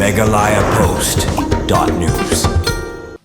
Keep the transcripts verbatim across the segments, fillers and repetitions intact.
Meghalaya Post dot news.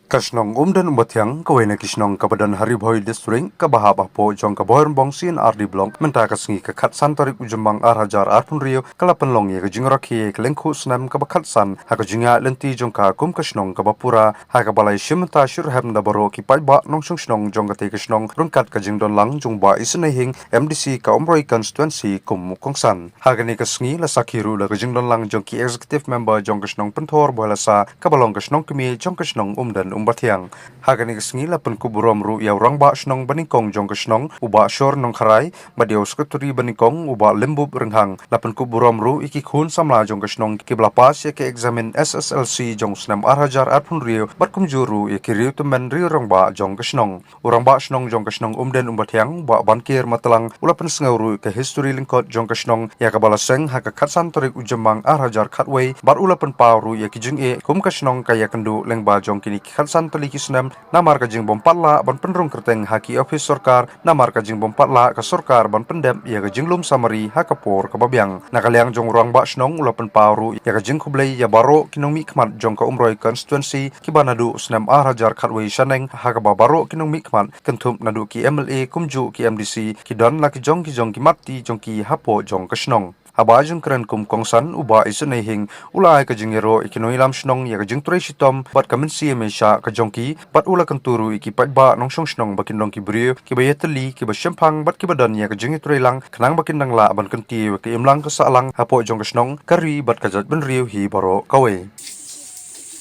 Ka shnong Umden Umbathiang, kawei na ki shnong kaba don ha Ri Bhoi District, kaba hap hapoh jong ka Bhoirymbong C and R D Block, mynta ka sngi ka khatsan tarik u Jymmang ar hajar arphew hynriew, ka la pynlong ïa ka jingrakhe ka lyngkhuh snem kaba khatsan ha ka jingïaid lynti jong ka kum ka shnong kaba pura, ha kaba la ïashim bynta shitrhem da baroh ki paidbah nongshong shnong jong katei ka shnong ryngkat ka jingdon lang jong Bah Isynei Hing, M D C ka Umroi Constituency kum u kongsan. Ha kane ka sngi la sakhi ruh da ka jingdon lang jong ki executive member jong ka shnong Pynthor Bhoilasa, kaba long ka shnong kmie jong ka shnong Umden Umbathiang. Ha kane ka sngi la pynkup burom ruh ïa u rangbah shnong banyngkong jong ka shnong, u Bah Shor Nongkharai, bad ïa u secretary banyngkong, u Bah Limbup Rynghang. La pynkup burom ruh ïa ki khun samla jong ka shnong kiba la pass ïa ka eksamin S S L C jong u snem ar hajar arphew hynriew, bad kumjuh ruh ïa ki riew tymmen riew rangbah jong ka shnong. U rangbah shnong jong ka shnong Umden Umbathiang, Bah Bankir Matlang, u la pynsngew ruh ïa ka history lyngkot jong ka shnong, ïa kaba la seng ha ka khatsan tarik u Jymmang ar hajar khatwei, bad u la pynpaw ruh ïa ki jingeh kum ka shnong ka ïakynduh lyngba jong kine ki khatsan tylli ki snem, namar ka jingbym pat lah ban pynrung kyrteng ha ki ophis sorkar, namar ka jingbym pat lah ka sorkar ban pyndep ïa ka jinglum samari ha ka por kaba biang. Na ka liang jong u rangbah shnong, u la pynpaw ruh ïa ka jingkhublei ïa baroh ki nongmihkhmat jong ka Umroi Constituency, kiba naduh u snem ar hajar khatwei shaneng, ha kaba baroh ki nongmihkhmat, kynthup naduh ki M L A kumjuh ki M D C, ki don la ki jong ki jong ki mat ti jong ki hapoh jong ka shnong. Haba ïakren kum u kongsan, u Bah Isynei Hing, u la ai ka jingïaroh ïa ki nongïalam shnong ïa ka jingtrei shitom bad ka mynsiem ïaishah ka jong ki, bad u la kyntu ruh ïa ki paidbah nongshong shnong ba kin long ki briew kiba ïatylli, kiba shemphang, bad kiba don ïa ka jingïatreilang, khnang ba kin nang lah ban kyntiew ïa ka imlang ka sahlang hapoh jong ka shnong, ka ri bad ka jaitbynriew hi baroh kawei.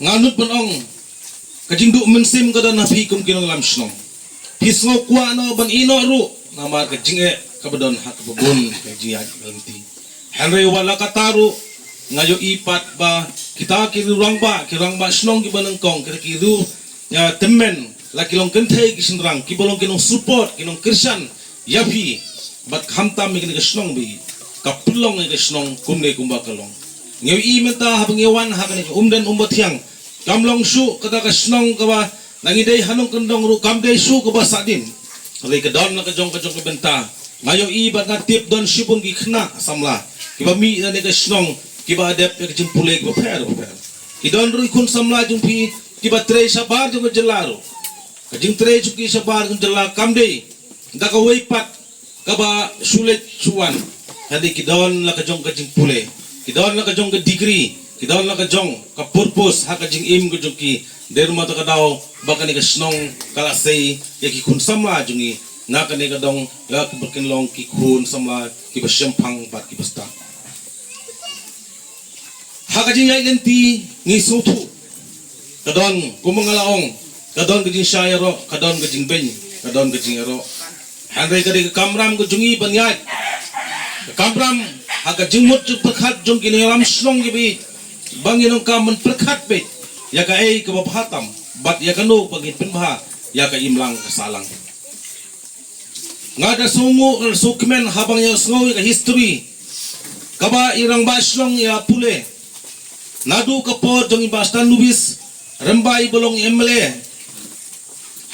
Nga nud ban ong, ka jingduh mynsiem ka don ha phi kum ki nongïalam shnong. Phi sngew kwah noh ban ïeh noh ruh, namar ka jingeh kaba don ha kaba bun ka jingïaid lynti. Hynrei wat la katta ruh, nga ïohi pat ba kita ki riew rangbah, ki rangbah shnong kiba nyngkong, kita ki riew, ïa, tymmen, la ki long kynthei ki shynrang, kiba long ki nong support, ki nongkyrshan ïa phi, bad khamtam ïa kane ka shnong ba ïeit, ka pynlong ïa ka shnong kumne kumba ka long. Nga ïohi mynta haba ngi wan ha kane ka Umden Umbathiang, kam long shuh kata ka shnong kaba, lada ngi dei ha nongkyndong ruh kam dei shuh kaba sahdien. Hynrei ka don la ka jong ka jong ka bynta. Nga ïohi bad nga tip don shibun ki khynnah samla kiba mih na kane ka shnong, kiba dep ïa ka jingpule kiba pher bapher. Ki don ruh ki khun samla jong phi kiba trei shabar jong ka jylla ruh. Ka jingtrei jong ki shabar jong ka jylla kam dei da kawei pat kaba shu leit shu wan. Hynrei ki don la ka jong ka jingpule, ki don la ka jong ka degree, ki don la ka jong ka purpose ha ka jingim ka jong ki. Dei namar kata ka daw ba kane ka shnong ka la sei ïa ki khun samla jong ngi na kane ka dong, ïa kiba kin long ki khun samla kiba shemphang bad kiba stad. Ha ka jingïaid lynti ngi sngewthuh, ka don, kumba nga la ong, ka don ka jingshah ïaroh, ka don ka jingbeiñ, ka don ka jingïaroh. Hynrei ka dei ka kamram ka jong ngi ban ïaid. Ka kamram ha ka jingmut jingpyrkhat jong ki nongïalam shnong kiba ïeit, ba ngin ym kam ban pyrkhat beit ïa kaei kaba bha tam, bad ïa kano ba ngin pynbha ïa ka imlang ka sahlang. Nga da sngewnguh, nga da sngewkmen haba nga ïohsngew ïa ka history kaba i rangbah shnong i la pule. Naduh ka por jong i Bah Stan Lubis Rymbai iba long M L A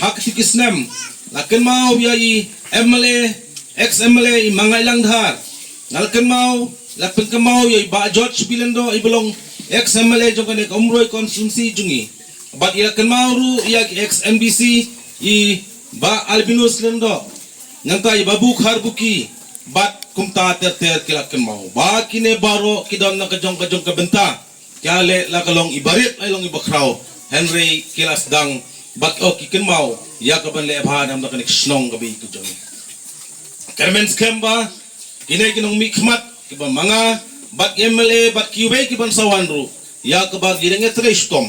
ha kito ki snem, la kynmaw ïa i M L A, ex M L A i Ma Ngaitlang Dhar. Nga la kynmaw, la pynkynmaw ïa i Bah George B Lyngdoh iba long ex M L A jong kane ka Umroi constituency jong ngi. Bad i la kynmaw ruh ïa ki ex M D C, i Bah Albinus Lyngdoh, nangta i Bah Bukhar Buki, bad kumta ter ter ki la kynmaw. Ba kine baroh ki don la ka jong ka jong ka bynta, ki la leh la ka long iba rit, la long iba khraw. Hynrei ki la sdang, bad oh ki kynmaw ïa kaban leh bha na ka bynta kane ka shnong kaba ïeit ka jong ngi. Kyrmen skhem ba kine ki nongmihkhmat kiba ma nga, bad ki M L A, bad kiwei kiban sa wan ruh, ïa kaba ngi dang ïatrei shitom,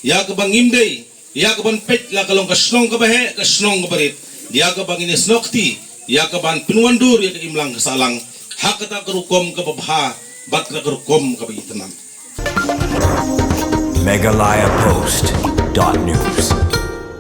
ïa kaba ngim dei ïa kaban peit la ka long ka shnong kaba heh, ka shnong kaba rit, ïa kaba ngin ïasnoh kti, ïa kaban pynwandur ïa ka imlang ka sahlang ha kata ka rukom kaba bha bad kata ka rukom kaba itynnad. Meghalaya Post dot news.